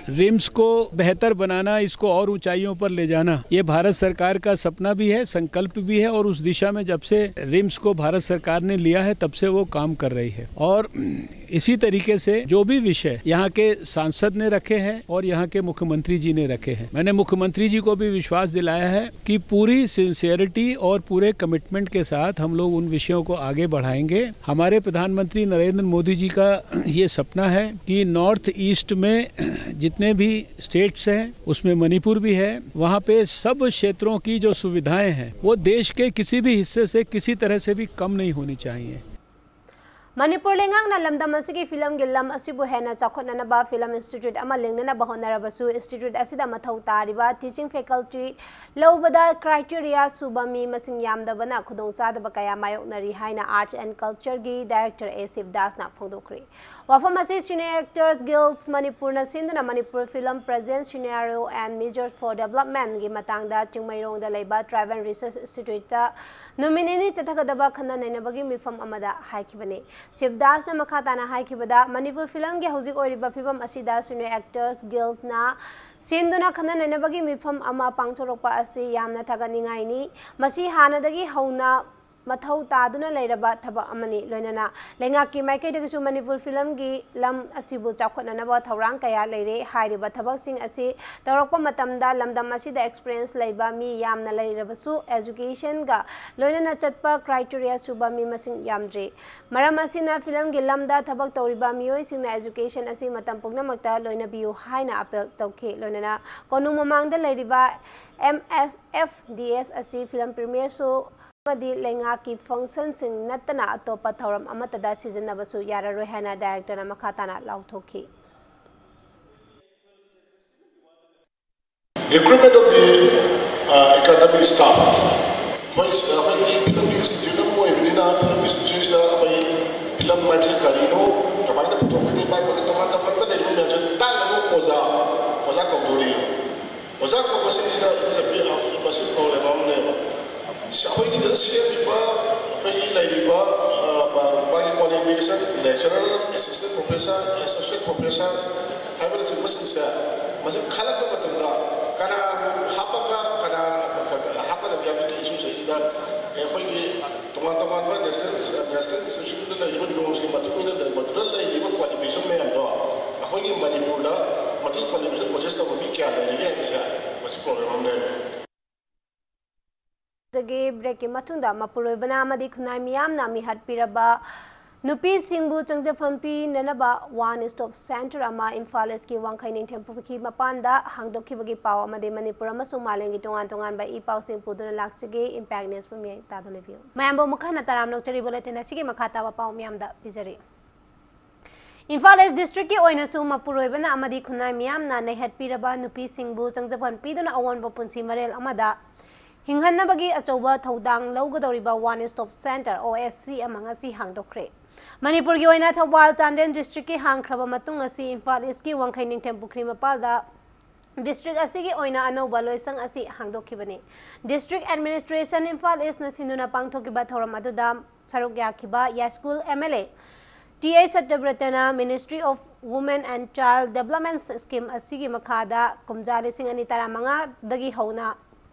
रिम्स को बेहतर बनाना, इसको और ऊंचाइयों पर ले जाना, ये भारत सरकार का सपना भी है, संकल्प भी है और उस दिशा में जब से रिम्स को भारत सरकार ने लिया है, तब से वो काम कर रही है। और इसी तरीके से जो भी विषय यहाँ के सांसद ने रखे हैं और यहाँ के मुख्यमंत्री जी ने रखे हैं, मैंने मुख्यमंत्री जी को भी विश्वास दिलाया है कि पूरी सिंसियरिटी और पूरे कमिटमेंट के साथ हम लोग उन विषयों को आगे बढ़ाएंगे। हमारे प्रधानमंत्री नरेंद्र मोदी जी का ये सपना है कि नॉर्थ ईस्ट में जितने भी स्टेट्स हैं, उसमें मणिपुर भी है, वहाँ पे सब क्षेत्रों की जो सुविधाएं हैं, वो देश के किसी भी हिस्से से किसी तरह से भी कम नहीं होनी चाहिए। ꯃꯅꯤꯄꯨꯔ ꯂꯩꯉꯥꯛꯅ ꯂꯝꯗꯝ ꯑꯁꯤꯒꯤ ꯐꯤꯂꯝꯒꯤ ꯂꯝ ꯑꯁꯤꯕꯨ ꯍꯦꯟꯅ ꯆꯥꯎꯈꯠꯅꯅꯕ ꯐꯤꯂꯝ ꯏꯟꯁꯇꯤꯇ꯭ꯌꯨꯠ ꯑꯃ ꯂꯤꯡꯅꯅꯕ ꯍꯣꯠꯅꯔꯕꯁꯨ, ꯏꯟꯁꯇꯤꯇ꯭ꯌꯨꯠ ꯑꯁꯤꯗ ꯃꯊꯧ ꯇꯥꯔꯤꯕ ꯇꯤꯆꯤꯡ ꯐꯦꯀꯜꯇꯤ ꯂꯧꯕꯗ ꯀ꯭ꯔꯥꯏꯇꯦꯔꯤꯌꯥ ꯁꯨꯕ ꯃꯤ ꯃꯁꯤꯡ ꯌꯥꯝꯗꯕꯅ ꯈꯨꯗꯣꯡꯆꯥꯗꯕ ꯀꯌꯥ ꯃꯥꯌꯣꯛꯅꯔꯤ ꯍꯥꯏꯅ ꯑꯥꯔꯠ ꯑꯦꯟ ꯀꯜꯆꯔꯒꯤ ꯗꯥꯏꯔꯦꯛꯇꯔ ꯑꯦ ꯁꯤꯕꯗꯥꯁꯅ ꯐꯣꯡꯗꯣꯛꯈ꯭ꯔꯦ꯫ ꯋꯥꯐꯝ ꯑꯁꯤ ꯁꯤꯅꯤꯌꯔ ꯑꯦꯛꯇꯔꯁ ꯒꯤꯜꯁ ꯃꯅꯤꯄꯨꯔꯅ ꯁꯤꯟꯗꯨꯅ Manipur film present scenario and measures for ꯗꯦꯕꯂꯞꯃꯦꯟꯒꯤ ꯃꯇꯥꯡꯗ ꯆꯤꯡꯃꯩꯔꯣꯡꯗ ꯂꯩꯕ ꯇ꯭ꯔꯥꯏꯕꯦꯜ ꯔꯤꯁꯔꯁ ꯏꯟꯁꯇꯤꯇ꯭ꯌꯨꯠꯇ ꯅꯨꯃꯤꯠ ꯅꯤꯅꯤ ꯆꯠꯊꯒꯗꯕ ꯈꯟꯅ ꯅꯩꯅꯕꯒꯤ ꯃꯤꯐꯝ ꯑꯃꯗ ꯍꯥꯏꯈꯤꯕꯅꯤ꯫ ꯁꯤꯕꯗꯥꯁꯅ ꯃꯈꯥ ꯇꯥꯅ ꯍꯥꯏꯈꯤꯕꯗ, ꯃꯅꯤꯄꯨꯔ ꯐꯤꯂꯝꯒꯤ ꯍꯧꯖꯤꯛ ꯑꯣꯏꯔꯤꯕ ꯐꯤꯕꯝ ꯑꯁꯤꯗ ꯁꯤꯅꯤꯌꯔ ꯑꯦꯛꯇꯔꯁ ꯒꯤꯜꯁꯅ ꯁꯤꯟꯗꯨꯅ ꯈꯟꯅ ꯅꯩꯅꯕꯒꯤ ꯃꯤꯐꯝ ꯑꯃ ꯄꯥꯡꯊꯣꯔꯛꯄ ꯑꯁꯤ ꯌꯥꯝꯅ ꯊꯥꯒꯠꯅꯤꯡꯉꯥꯏꯅꯤ꯫ ꯃꯁꯤ ꯍꯥꯟꯅꯗꯒꯤ ꯍꯧꯅ ꯃꯊꯧ ꯇꯥꯗꯨꯅ ꯂꯩꯔꯕ ꯊꯕꯛ ꯑꯃꯅꯤ꯫ ꯂꯣꯏꯅꯅ ꯂꯩꯉꯥꯛꯀꯤ ꯃꯥꯏꯀꯩꯗꯒꯤꯁꯨ ꯃꯅꯤꯄꯨꯔ ꯐꯤꯂꯝꯒꯤ ꯂꯝ ꯑꯁꯤꯕꯨ ꯆꯥꯎꯈꯠꯅꯅꯕ ꯊꯧꯔꯥꯡ ꯀꯌꯥ ꯂꯩꯔꯦ꯫ ꯍꯥꯏꯔꯤꯕ ꯊꯕꯛꯁꯤꯡ ꯑꯁꯤ ꯇꯧꯔꯛꯄ ꯃꯇꯝꯗ ꯂꯝꯗꯝ ꯑꯁꯤꯗ ꯑꯦꯛꯁꯄꯤꯔꯤꯌꯦꯟꯁ ꯂꯩꯕ ꯃꯤ ꯌꯥꯝꯅ ꯂꯩꯔꯕꯁꯨ, ꯑꯦꯖꯨꯀꯦꯁꯟꯒ ꯂꯣꯏꯅꯅ ꯆꯠꯄ ꯀ꯭ꯔꯥꯏꯇꯦꯔꯤꯌꯥ ꯁꯨꯕ ꯃꯤ ꯃꯁꯤꯡ ꯌꯥꯝꯗ꯭ꯔꯤ꯫ ꯃꯔꯝ ꯑꯁꯤꯅ ꯐꯤꯂꯝꯒꯤ ꯂꯝꯗ ꯊꯕꯛ ꯇꯧꯔꯤꯕ ꯃꯤꯑꯣꯏꯁꯤꯡꯅ ꯑꯦꯖꯨꯀꯦꯁꯟ ꯑꯁꯤ ꯃꯇꯝ ꯄꯨꯝꯅꯃꯛꯇ ꯂꯣꯏꯅꯕꯤꯌꯨ ꯍꯥꯏꯅ ꯑꯄꯤꯜ ꯇꯧꯈꯤ꯫ ꯂꯣꯏꯅꯅ ꯀꯣꯅꯨꯡ ꯃꯃꯥꯡꯗ ꯂꯩꯔꯤꯕ ꯑꯦꯝ ꯑꯦꯁ ꯑꯦꯐ ꯗꯤ ꯑꯦꯁ ꯑꯁꯤ ꯐꯤꯂꯝ ꯄ꯭ꯔꯤꯃꯤꯌꯔꯁꯨ ꯑꯃꯗꯤ ꯂꯩꯉꯥꯛꯀꯤ ꯐꯪꯁꯟꯁꯤꯡ ꯅꯠꯇꯅ ꯑꯇꯣꯞꯄ ꯊꯧꯔꯝ ꯑꯃꯠꯇꯗ ꯁꯤꯖꯤꯟꯅꯕꯁꯨ ꯌꯥꯔꯔꯣꯏ ꯍꯥꯏꯅ ꯗꯥꯏꯔꯦꯛꯇꯔꯅ ꯃꯈꯥ ꯇꯥꯅ ꯂꯥꯎꯊꯣꯛꯈꯤ꯫ Recruitment of the uh, academic staff. ꯑꯩꯈꯣꯏ ꯁꯤꯗ ꯑꯩꯈꯣꯏꯒꯤ ꯐꯤꯂꯝꯒꯤ ꯏꯟꯁꯇꯤꯇ꯭ꯌꯨꯠ ꯑꯃ ꯑꯣꯏꯕꯅꯤꯅ, ꯐꯤꯂꯝꯒꯤ ꯏꯟꯁꯇꯤꯇ꯭ꯌꯨꯠꯁꯤꯗ ꯑꯩꯈꯣꯏ ꯐꯤꯂꯝ ꯍꯥꯏꯕꯁꯤ ꯀꯔꯤꯅꯣ, ꯀꯃꯥꯏꯅ ꯄꯨꯊꯣꯛꯀꯅꯤ, ꯃꯥꯏ ꯄꯣꯠꯅ ꯇꯣꯉꯥꯟ ꯇꯣꯉꯥꯟꯕ ꯂꯩꯔꯤꯕ ꯃꯌꯥꯝꯁꯦ ꯇꯥꯛꯅꯕ ꯑꯣꯖꯥ, ꯑꯣꯖꯥ ꯀꯧꯗꯣꯔꯤ꯫ ꯑꯣꯖꯥ ꯀꯧꯕꯁꯤꯡꯁꯤꯗ ꯏꯠꯁ ꯃꯁꯤ ꯄ꯭ꯔꯣꯕ꯭ꯂꯦꯝ ꯑꯃꯅꯦꯕ꯫ ꯑꯩꯈꯣꯏꯒꯤꯗ ꯁꯦꯝꯃꯤꯕ, ꯑꯩꯈꯣꯏꯒꯤ ꯂꯩꯔꯤꯕ ꯃꯥꯒꯤ qualification, lecturer, assistant professor, associate professor ꯍꯥꯏꯕꯅꯆꯤꯡꯕꯁꯤꯡꯁꯦ, ꯃꯁꯤ ꯈꯜꯂꯛꯄ ꯃꯇꯝꯗ ꯀꯅꯥꯕꯨ ꯍꯥꯞꯄꯒ ꯀꯅꯥ ꯍꯥꯞꯀꯗꯒꯦ ꯍꯥꯏꯕꯒꯤ ꯏꯁꯨꯁꯤꯗꯩꯁꯤꯗ ꯑꯩꯈꯣꯏꯒꯤ ꯇꯣꯉꯥꯟ ꯇꯣꯉꯥꯟꯕ ꯅꯦꯁꯅꯦꯜ ꯅꯦꯁꯅꯦꯜ ꯏꯟꯁꯇꯤꯇ꯭ꯌꯨꯁꯟꯗ ꯂꯩꯔꯤꯕ ꯅꯣꯝꯁꯀꯤ ꯃꯇꯨꯡ ꯏꯟꯅ ꯃꯗꯨꯗ ꯂꯩꯔꯤꯕ ꯀ꯭ꯋꯥꯂꯤꯐꯤꯀꯦꯁꯟ ꯃꯌꯥꯝꯗꯣ ꯑꯩꯈꯣꯏꯒꯤ ꯃꯅꯤꯄꯨꯔꯗ ꯃꯗꯨꯒꯤ ꯀ꯭ꯋꯥꯂꯤꯐꯤꯀꯦꯁꯟ ꯄ꯭ꯔꯣꯁꯦꯁ ꯇꯧꯕ ꯃꯤ ꯀꯌꯥ ꯂꯩꯔꯤꯒꯦ ꯍꯥꯏꯕꯁꯦ ꯃꯁꯤ ꯄ꯭ꯔꯣꯕ꯭ꯂꯦꯝ ꯑꯃꯅꯦꯕ꯫ ꯗꯒꯤ ꯕ꯭ꯔꯦꯛꯀꯤ ꯃꯇꯨꯡꯗ ꯃꯄꯨꯔꯣꯏꯕꯅ ꯑꯃꯗꯤ ꯈꯨꯟꯅꯥꯏ ꯃꯤꯌꯥꯝꯅ ꯃꯤꯍꯠꯄꯤꯔꯕ ꯅꯨꯄꯤꯁꯤꯡꯕꯨ ꯆꯪꯖꯐꯝ ꯄꯤꯅꯅꯕ One Stop Center ꯑꯃ ꯏꯝꯐꯥꯜ ꯏꯁꯀꯤ ꯋꯥꯡꯈꯩ ꯅꯤꯡꯊꯦꯝ ꯄꯨꯈ꯭ꯔꯤ ꯃꯄꯥꯟꯗ ꯍꯥꯡꯗꯣꯛꯈꯤꯕꯒꯤ ꯄꯥꯎ ꯑꯃꯗꯤ ꯃꯅꯤꯄꯨꯔ ꯑꯃꯁꯨꯡ ꯃꯥꯂꯦꯝꯒꯤ ꯇꯣꯉꯥꯟ ꯇꯣꯉꯥꯟꯕ ꯏ ꯄꯥꯎꯁꯤꯡ ꯄꯨꯗꯨꯅ ꯂꯥꯛꯆꯒꯦ꯫ Impact News ꯄꯨꯝꯌꯦꯡ ꯇꯥꯗꯨꯅ ꯂꯩꯕꯤꯌꯨ꯫ ꯃꯌꯥꯝꯕꯨ ꯃꯈꯥ ꯇꯥꯅ ꯇꯔꯥꯝꯅ ꯑꯣꯛꯆꯔꯤ꯫ Bulletin ꯑꯁꯤꯒꯤ ꯃꯈꯥ ꯇꯥꯕ ꯄꯥꯎ ꯃꯌꯥꯝꯗ ꯄꯤꯖꯔꯤ꯫ ꯏꯝꯐꯥꯜ ꯏꯁ ꯗꯤꯁꯇ꯭ꯔꯤꯛꯀꯤ ꯑꯣꯏꯅꯁꯨ ꯃꯄꯨꯔꯣꯏꯕꯅ ꯑꯃꯗꯤ ꯈꯨꯟꯅꯥꯏ ꯃꯤꯌꯥꯝꯅ ꯅꯩꯍꯠꯄꯤꯔꯕ ꯅꯨꯄꯤꯁꯤꯡꯕꯨ ꯆꯪꯖꯐꯝ ꯄꯤꯗꯨꯅ ꯑꯑꯣꯟꯕ ꯄꯨꯟꯁꯤ ꯃꯔꯦꯜ ꯑꯃꯗ ꯍꯤꯡꯍꯟꯅꯕꯒꯤ ꯑꯆꯧꯕ ꯊꯧꯗꯥꯡ ꯂꯧꯒꯗꯧꯔꯤꯕ One Stop Center, O S C, ꯑꯃ ꯉꯁꯤ ꯍꯥꯡꯗꯣꯛꯈ꯭ꯔꯦ꯫ ꯃꯅꯤꯄꯨꯔꯒꯤ ꯑꯣꯏꯅ ꯊꯧꯕꯥꯜ ꯆꯥꯟꯗꯦꯜ ꯗꯤꯁꯇ꯭ꯔꯤꯛꯀꯤ ꯍꯥꯡꯈ꯭ꯔꯕ ꯃꯇꯨꯡ ꯑꯁꯤ ꯏꯝꯐꯥꯜ ꯏꯁꯀꯤ ꯋꯥꯡꯈꯩ ꯅꯤꯡꯊꯦꯝ ꯄꯨꯈ꯭ꯔꯤ ꯃꯄꯥꯜꯗ ꯗꯤꯁꯇ꯭ꯔꯤꯛ ꯑꯁꯤꯒꯤ ꯑꯣꯏꯅ ꯑꯅꯧꯕ ꯂꯣꯏꯁꯪ ꯑꯁꯤ ꯍꯥꯡꯗꯣꯛꯈꯤꯕꯅꯤ꯫ ꯗꯤꯁꯇ꯭ꯔꯤꯛ ꯑꯦꯗꯃꯤꯅꯤꯁꯇ꯭ꯔꯦꯁꯟ ꯏꯝꯐꯥꯜ ꯏꯁꯅ ꯁꯤꯟꯗꯨꯅ ꯄꯥꯡꯊꯣꯛꯈꯤꯕ ꯊꯧꯔꯝ ꯑꯗꯨꯗ ꯁꯔꯨꯛ ꯌꯥꯈꯤꯕ ꯌꯥꯏꯁ꯭ꯀꯨꯜ M L A T I ꯁꯇ꯭ꯌꯕ꯭ꯔꯇꯅ Ministry of Women and Child Development Scheme ꯑꯁꯤꯒꯤ ꯃꯈꯥꯗ ꯀꯨꯝꯖꯥ ꯂꯤꯁꯤꯡ ꯑꯅꯤ ꯇꯔꯥꯃꯉꯥꯗꯒꯤ ꯍꯧꯅ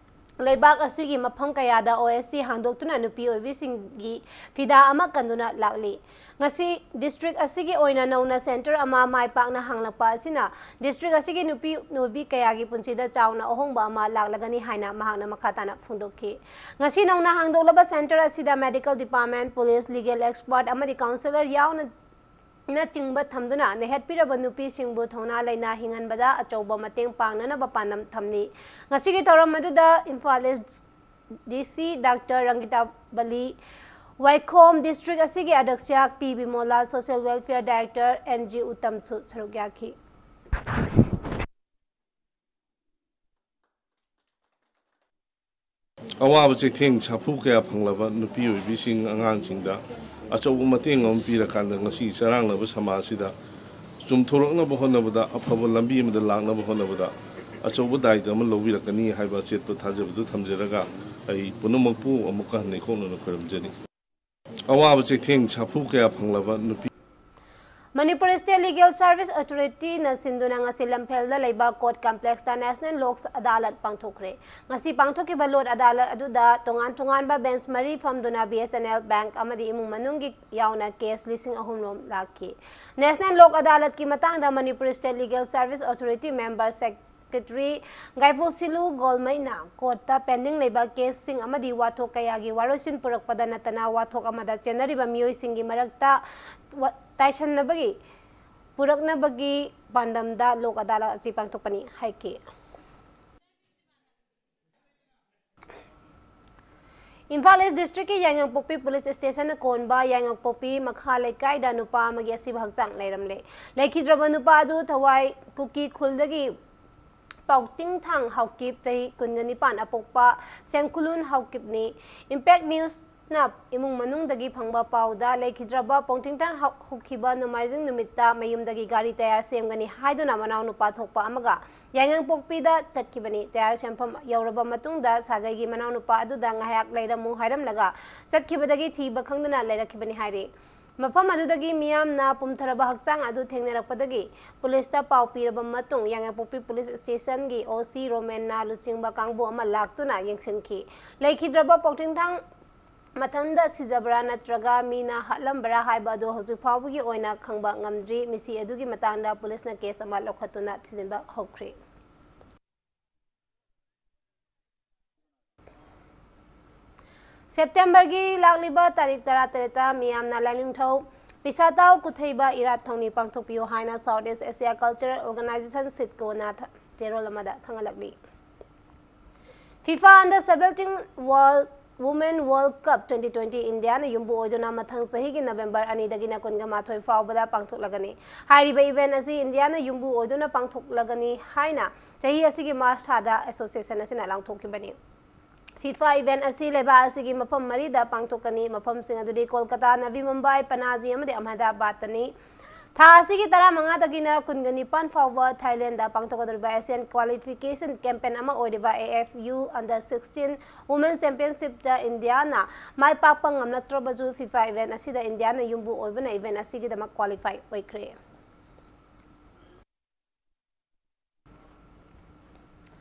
ꯂꯩꯕꯥꯛ ꯑꯁꯤꯒꯤ ꯃꯐꯝ ꯀꯌꯥꯗ O S C ꯍꯥꯡꯗꯣꯛꯇꯨꯅ ꯅꯨꯄꯤ ꯑꯣꯏꯕꯤꯁꯤꯡꯒꯤ ꯐꯤꯗꯥ ꯑꯃ ꯀꯟꯗꯨꯅ ꯂꯥꯛꯂꯤ꯫ ꯉꯁꯤ ꯗꯤꯁꯇ꯭ꯔꯤꯛ ꯑꯁꯤꯒꯤ ꯑꯣꯏꯅ ꯅꯧꯅ ꯁꯦꯟꯇꯔ ꯑꯃ ꯃꯥꯏ ꯄꯥꯛꯅ ꯍꯥꯡꯂꯛꯄ ꯑꯁꯤꯅ ꯗꯤꯁꯇ꯭ꯔꯤꯛ ꯑꯁꯤꯒꯤ ꯅꯨꯄꯤ ꯅꯨꯄꯤ ꯀꯌꯥꯒꯤ ꯄꯨꯟꯁꯤꯗ ꯆꯥꯎꯅ ꯑꯍꯣꯡꯕ ꯑꯃ ꯂꯥꯛꯂꯒꯅꯤ ꯍꯥꯏꯅ ꯃꯍꯥꯛꯅ ꯃꯈꯥ ꯇꯥꯅ ꯐꯣꯡꯗꯣꯛꯈꯤ꯫ ꯉꯁꯤ ꯅꯧꯅ ꯍꯥꯡꯗꯣꯛꯂꯕ ꯁꯦꯟꯇꯔ ꯑꯁꯤꯗ medical department, police, legal expert ꯑꯃꯗꯤ counsellor ꯌꯥꯎꯅ ꯅꯆꯤꯡꯕ ꯊꯝꯗꯨꯅ ꯅꯩꯍꯠꯄꯤꯔꯕ ꯅꯨꯄꯤꯁꯤꯡꯕꯨ ꯊꯧꯅꯥ ꯂꯩꯅ ꯍꯤꯡꯍꯟꯕꯗ ꯑꯆꯧꯕ ꯃꯇꯦꯡ ꯄꯥꯡꯅꯅꯕ ꯄꯥꯟꯗꯝ ꯊꯝꯂꯤ꯫ ꯉꯁꯤꯒꯤ ꯊꯧꯔꯝ ꯑꯗꯨꯗ ꯏꯝꯐꯥꯜ ꯏꯁ D C Doctor ꯔꯪꯒꯤꯇꯥ ꯕꯂꯤ, ꯋꯥꯏꯈꯣꯝ ꯗꯤꯁꯇ꯭ꯔꯤꯛ ꯑꯁꯤꯒꯤ ꯑꯗ꯭ꯌꯛꯁ ꯄꯤ ꯕꯤꯃꯣꯂꯥ, Social Welfare Director N G ꯎꯠꯇꯝꯁꯨ ꯁꯔꯨꯛ ꯌꯥꯈꯤ꯫ ꯑꯋꯥꯕ ꯆꯩꯊꯦꯡ ꯁꯥꯐꯨ ꯀꯌꯥ ꯐꯪꯂꯕ ꯅꯨꯄꯤ ꯑꯣꯏꯕꯤꯁꯤꯡ ꯑꯉꯥꯡꯁꯤꯡꯗ ꯑꯆꯧꯕ ꯃꯇꯦꯡ ꯑꯃ ꯄꯤꯔꯀꯥꯟꯗ ꯉꯁꯤ ꯆꯔꯥꯡꯅꯕ ꯁꯃꯥꯖ ꯑꯁꯤꯗ ꯆꯨꯝꯊꯣꯔꯛꯅꯕ ꯍꯣꯠꯅꯕꯗ ꯑꯐꯕ ꯂꯝꯕꯤ ꯑꯃꯗ ꯂꯥꯛꯅꯕ ꯍꯣꯠꯅꯕꯗ ꯑꯆꯧꯕ ꯗꯥꯏꯇ ꯑꯃ ꯂꯧꯕꯤꯔꯛꯀꯅꯤ ꯍꯥꯏꯕ ꯑꯆꯦꯠꯄ ꯊꯥꯖꯕꯗꯨ ꯊꯝꯖꯔꯒ ꯑꯩ ꯄꯨꯝꯅꯃꯛꯄꯨ ꯑꯃꯨꯛꯀ ꯍꯟꯅ ꯏꯀꯣꯛꯅꯅ ꯈꯣꯏꯔꯝꯖꯔꯤ꯫ ꯑꯋꯥꯕ ꯆꯩꯊꯦꯡ ꯁꯥꯐꯨ ꯀꯌꯥ ꯐꯪꯂꯕ ꯅꯨꯄꯤ ꯃꯅꯤꯄꯨꯔ ꯁ꯭ꯇꯦꯠ ꯂꯤꯒꯦꯜ ꯁꯔꯚꯤꯁ ꯑꯣꯊꯣꯔꯤꯇꯤꯅ ꯁꯤꯟꯗꯨꯅ ꯉꯁꯤ ꯂꯝꯐꯦꯜꯗ ꯂꯩꯕ ꯀꯣꯔꯠ ꯀꯝꯄ꯭ꯂꯦꯛꯁꯇ ꯅꯦꯁꯅꯦꯜ ꯂꯣꯛ ꯑꯗꯥꯂꯠ ꯄꯥꯡꯊꯣꯛꯈ꯭ꯔꯦ꯫ ꯉꯁꯤ ꯄꯥꯡꯊꯣꯛꯈꯤꯕ ꯂꯣꯛ ꯑꯗꯥꯂꯠ ꯑꯗꯨꯗ ꯇꯣꯉꯥꯟ ꯇꯣꯉꯥꯟꯕ ꯕꯦꯟꯁ ꯃꯔꯤ ꯐꯝꯗꯨꯅ B S N L bank ꯑꯃꯗꯤ ꯏꯃꯨꯡ ꯃꯅꯨꯡꯒꯤ ꯌꯥꯎꯅ ꯀꯦꯁ ꯂꯤꯁꯤꯡ ꯑꯍꯨꯝ ꯔꯣꯝ ꯂꯥꯛꯈꯤ꯫ ꯅꯦꯁꯅꯦꯜ ꯂꯣꯛ ꯑꯗꯥꯂꯠꯀꯤ ꯃꯇꯥꯡꯗ Manipur state legal service authority member ꯁꯦꯛ ꯁꯦꯀ꯭ꯔꯦꯇꯔꯤ ꯒꯥꯏꯄꯣꯁꯤꯂꯨ ꯒꯣꯜꯃꯩꯅ ꯀꯣꯔꯠꯇ ꯄꯦꯟꯗꯤꯡ ꯂꯩꯕ ꯀꯦꯁꯁꯤꯡ ꯑꯃꯗꯤ ꯋꯥꯊꯣꯛ ꯀꯌꯥꯒꯤ ꯋꯥꯔꯣꯏꯁꯤꯟ ꯄꯨꯔꯛꯄꯗ ꯅꯠꯇꯅ ꯋꯥꯊꯣꯛ ꯑꯃꯗ ꯆꯦꯟꯅꯔꯤꯕ ꯃꯤꯑꯣꯏꯁꯤꯡꯒꯤ ꯃꯔꯛꯇ ꯋꯥ-, ꯇꯥꯏꯁꯟꯅꯕꯒꯤ ꯄꯨꯔꯛꯅꯕꯒꯤ ꯄꯥꯟꯗꯝꯗ ꯂꯣꯛ ꯑꯗꯥꯂꯠ ꯑꯁꯤ ꯄꯥꯡꯊꯣꯛꯄꯅꯤ ꯍꯥꯏꯈꯤ꯫ ꯏꯝꯐꯥꯜ ꯏꯁ ꯗꯤꯁꯇ꯭ꯔꯤꯛꯀꯤ ꯌꯥꯏꯉꯪꯄꯣꯛꯄꯤ ꯄꯨꯂꯤꯁ ꯁ꯭ꯇꯦꯁꯟꯅ ꯀꯣꯟꯕ ꯌꯥꯏꯉꯪꯄꯣꯛꯄꯤ ꯃꯈꯥ ꯂꯩꯀꯥꯏꯗ ꯅꯨꯄꯥ ꯑꯃꯒꯤ ꯑꯁꯤꯕ ꯍꯛꯆꯥꯡ ꯂꯩꯔꯝꯂꯦ꯫ ꯂꯩꯈꯤꯗ꯭ꯔꯕ ꯅꯨꯄꯥ ꯑꯗꯨ ꯊꯋꯥꯏ ꯀꯨꯀꯤ ꯈꯨꯜꯗꯒꯤ ꯄꯥꯎꯇꯤꯡꯊꯥꯡ ꯍꯥꯎꯀꯤꯞ, ꯆꯍꯤ ꯀꯨꯟꯒ ꯅꯤꯄꯥꯟ, ꯑꯄꯣꯛꯄ ꯁꯦꯡꯈꯨꯂꯨꯟ ꯍꯥꯎꯀꯤꯞꯅꯤ꯫ ꯏꯝꯄꯦꯛ ꯅ꯭ꯌꯨꯁꯅ ꯏꯃꯨꯡ ꯃꯅꯨꯡꯗꯒꯤ ꯐꯪꯕ ꯄꯥꯎꯗ ꯂꯩꯈꯤꯗ꯭ꯔꯕ ꯄꯥꯎꯇꯤꯡꯊꯥꯡ ꯍꯥꯎ-, ꯍꯧꯈꯤꯕ ꯅꯣꯡꯃꯥꯏꯖꯤꯡ ꯅꯨꯃꯤꯠꯇ ꯃꯌꯨꯝꯗꯒꯤ ꯒꯥꯔꯤ ꯇꯌꯥꯔ ꯁꯦꯝꯒꯅꯤ ꯍꯥꯏꯗꯨꯅ ꯃꯅꯥꯎꯅꯨꯄꯥ ꯊꯣꯛꯄ ꯑꯃꯒ ꯌꯥꯏꯉꯪꯄꯣꯛꯄꯤꯗ ꯆꯠꯈꯤꯕꯅꯤ꯫ ꯇꯌꯥꯔ ꯁꯦꯝꯐꯝ ꯌꯧꯔꯕ ꯃꯇꯨꯡꯗ ꯁꯥꯒꯩꯒꯤ ꯃꯅꯥꯎꯅꯨꯄꯥ ꯑꯗꯨꯗ ꯉꯥꯏꯍꯥꯛ ꯂꯩꯔꯝꯃꯨ ꯍꯥꯏꯔꯝꯂꯒ ꯆꯠꯈꯤꯕꯗꯒꯤ ꯊꯤꯕ ꯈꯪꯗꯅ ꯂꯩꯔꯛꯈꯤꯕꯅꯤ ꯍꯥꯏꯔꯤ꯫ ꯃꯐꯝ ꯑꯗꯨꯗꯒꯤ ꯃꯤꯌꯥꯝꯅ ꯄꯨꯝꯊꯔꯕ ꯍꯛꯆꯥꯡ ꯑꯗꯨ ꯊꯦꯡꯅꯔꯛꯄꯗꯒꯤ ꯄꯨꯂꯤꯁꯇ ꯄꯥꯎ ꯄꯤꯔꯕ ꯃꯇꯨꯡ ꯌꯥꯏꯉꯪꯄꯣꯛꯄꯤ ꯄꯨꯂꯤꯁ ꯁ꯭ꯇꯦꯁꯟꯒꯤ ꯑꯣ ꯁꯤ ꯔꯣꯃꯦꯟꯅ ꯂꯨꯆꯤꯡꯕ ꯀꯥꯡꯕꯨ ꯑꯃ ꯂꯥꯛꯇꯨꯅ ꯌꯦꯡꯁꯤꯟꯈꯤ꯫ ꯂꯩꯈꯤꯗ꯭ꯔꯕ ꯄꯥꯎꯇꯤꯡꯊꯥꯡ ꯃꯊꯟꯇ ꯁꯤꯖꯕ꯭ꯔꯥ ꯅꯠꯇ꯭ꯔꯒ ꯃꯤꯅ ꯍꯥꯠꯂꯝꯕ꯭ꯔꯥ ꯍꯥꯏꯕ ꯑꯗꯨ ꯍꯧꯖꯤꯛ ꯐꯥꯎꯕꯒꯤ ꯑꯣꯏꯅ ꯈꯪꯕ ꯉꯝꯗ꯭ꯔꯤ꯫ ꯃꯤꯁꯤ ꯑꯗꯨꯒꯤ ꯃꯇꯥꯡꯗ ꯄꯨꯂꯤꯁꯅ ꯀꯦꯁ ꯑꯃ ꯂꯧꯈꯠꯇꯨꯅ ꯊꯤꯖꯤꯟꯕ ꯍꯧꯈ꯭ꯔꯦ꯫ ꯁꯦꯞꯇꯦꯝꯕꯔꯒꯤ ꯂꯥꯛꯂꯤꯕ ꯇꯥꯔꯤꯛ ꯇꯔꯥꯇꯔꯦꯠꯇ ꯃꯤꯌꯥꯝꯅ ꯂꯥꯏꯅꯤꯡꯊꯧ ꯄꯤꯁꯥꯇꯥꯎ ꯀꯨꯊꯩꯕ ꯏꯔꯥꯠ ꯊꯧꯅꯤ ꯄꯥꯡꯊꯣꯛꯄꯤꯌꯨ ꯍꯥꯏꯅ South East Asia Cultural Organization, ꯁꯤꯠꯀꯣꯅ ꯊ-, ꯆꯦꯔꯣꯜ ꯑꯃꯗ ꯈꯪꯍꯜꯂꯛꯂꯤ꯫ FIFA Under seventeen World, Women World Cup twenty twenty ꯏꯟꯗꯤꯌꯥꯅ ꯌꯨꯝꯕꯨ ꯑꯣꯏꯗꯨꯅ ꯃꯊꯪ ꯆꯍꯤꯒꯤ ꯅꯕꯦꯝꯕꯔ ꯑꯅꯤꯗꯒꯤꯅ ꯀꯨꯟꯒ ꯃꯥꯊꯣꯏ ꯐꯥꯎꯕꯗ ꯄꯥꯡꯊꯣꯛꯂꯒꯅꯤ꯫ ꯍꯥꯏꯔꯤꯕ ꯏꯚꯦꯟ ꯑꯁꯤ ꯏꯟꯗꯤꯌꯥꯅ ꯌꯨꯝꯕꯨ ꯑꯣꯏꯗꯨꯅ ꯄꯥꯡꯊꯣꯛꯂꯒꯅꯤ ꯍꯥꯏꯅ ꯆꯍꯤ ꯑꯁꯤꯒꯤ ꯃꯥꯔꯆ ꯊꯥꯗ ꯑꯦꯁꯣꯁꯤꯌꯦꯁꯟ ꯑꯁꯤꯅ ꯂꯥꯎꯊꯣꯛꯈꯤꯕꯅꯤ꯫ ꯐꯤꯐꯥ ꯏꯚꯦꯟ ꯑꯁꯤ ꯂꯩꯕꯥꯛ ꯑꯁꯤꯒꯤ ꯃꯐꯝ ꯃꯔꯤꯗ ꯄꯥꯡꯊꯣꯛꯀꯅꯤ꯫ ꯃꯐꯝꯁꯤꯡ ꯑꯗꯨꯗꯤ ꯀꯣꯜꯀꯇꯥ, ꯅꯕꯤ ꯃꯨꯝꯕꯥꯏ, ꯄꯅꯥꯖꯤ ꯑꯃꯗꯤ ꯑꯍꯃꯗꯥꯕꯥꯗꯇꯅꯤ꯫ ꯊꯥ ꯑꯁꯤꯒꯤ ꯇꯔꯥꯃꯉꯥꯗꯒꯤꯅ ꯀꯨꯟꯒ ꯅꯤꯄꯥꯟ ꯐꯥꯎꯕ ꯊꯥꯏꯂꯦꯟꯗ ꯄꯥꯡꯊꯣꯛꯀꯗꯧꯔꯤꯕ Asian Qualification Campaign ꯑꯃ ꯑꯣꯏꯔꯤꯕ A F U Under sixteen Women Championshipꯇ ꯏꯟꯗꯤꯌꯥꯅ ꯃꯥꯏ ꯄꯥꯛꯄ ꯉꯝꯂꯛꯇ꯭ꯔꯕꯁꯨ, ꯐꯤꯐꯥ ꯏꯚꯦꯟ ꯑꯁꯤꯗ ꯏꯟꯗꯤꯌꯥꯅ ꯌꯨꯝꯕꯨ ꯑꯣꯏꯕꯅ ꯏꯚꯦꯟ ꯑꯁꯤꯒꯤꯗꯃꯛ ꯀ꯭ꯋꯥꯂꯤꯐꯥꯏ ꯑꯣꯏꯈ꯭ꯔꯦ꯫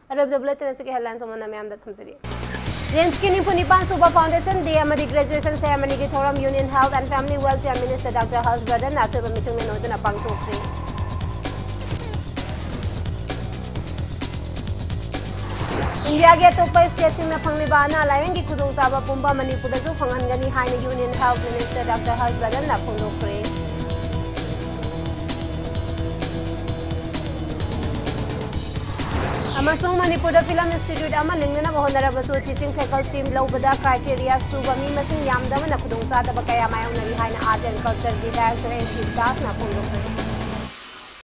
ꯑꯔꯣꯏꯕꯗ ꯕꯨꯂꯦꯇꯤꯟ ꯑꯁꯤꯒꯤ ꯍꯦꯗꯂꯥꯏꯟꯁ ꯑꯃꯅ ꯃꯌꯥꯝꯗ ꯊꯝꯖꯔꯤ꯫ ꯔꯤꯝꯁꯀꯤ ꯅꯤꯐꯨ ꯅꯤꯄꯥꯟ ꯁꯨꯕ Foundation Day ꯑꯃꯗꯤ Graduation Ceremonyꯒꯤ ꯊꯧꯔꯝ Union Health and Family Welfare Minister Doctor ꯍꯔꯁ ꯕꯔꯙꯟꯅ ꯑꯆꯣꯏꯕ ꯃꯤꯊꯨꯡꯂꯦꯟ ꯑꯣꯏꯗꯨꯅ ꯄꯥꯡꯊꯣꯛꯈ꯭ꯔꯦ꯫ ꯏꯟꯗꯤꯌꯥꯒꯤ ꯑꯇꯣꯞꯄ ꯁ꯭ꯇꯦꯠꯁꯤꯡꯅ ꯐꯪꯂꯤꯕ ꯑꯅꯥ ꯂꯥꯌꯦꯡꯒꯤ ꯈꯨꯗꯣꯡꯆꯥꯕ ꯄꯨꯝꯕ ꯃꯅꯤꯄꯨꯔꯗꯁꯨ ꯐꯪꯍꯟꯒꯅꯤ ꯍꯥꯏꯅ ꯌꯨꯅꯤꯌꯟ ꯍꯦꯜꯊ ꯃꯤꯅꯤꯁꯇꯔ ꯗꯥꯛꯇꯔ ꯍꯔꯁ ꯕꯔꯙꯟꯅ ꯐꯣꯡꯗꯣꯛꯈ꯭ꯔꯦ꯫ ꯑꯃꯁꯨꯡ ꯃꯅꯤꯄꯨꯔꯗ ꯐꯤꯂꯝ ꯏꯟꯁꯇꯤꯇ꯭ꯌꯨꯠ ꯑꯃ ꯂꯤꯡꯅꯅꯕ ꯍꯣꯠꯅꯔꯕꯁꯨ ꯇꯤꯆꯤꯡ ꯐꯦꯀꯜꯇꯤ ꯂꯧꯕꯗ ꯀ꯭ꯔꯥꯏꯇꯦꯔꯤꯌꯥ ꯁꯨꯕ ꯃꯤ ꯃꯁꯤꯡ ꯌꯥꯝꯗꯕꯅ ꯈꯨꯗꯣꯡꯆꯥꯗꯕ ꯀꯌꯥ ꯃꯥꯌꯣꯛꯅꯔꯤ ꯍꯥꯏꯅ ꯑꯥꯔꯠ ꯑꯦꯟ ꯀꯜꯆꯔꯒꯤ ꯗꯥꯏꯔꯦꯛꯇꯔ ꯑꯦꯟ ꯁꯤꯕꯗꯥꯁꯅ ꯐꯣꯡꯗꯣꯛꯈ꯭ꯔꯦ꯫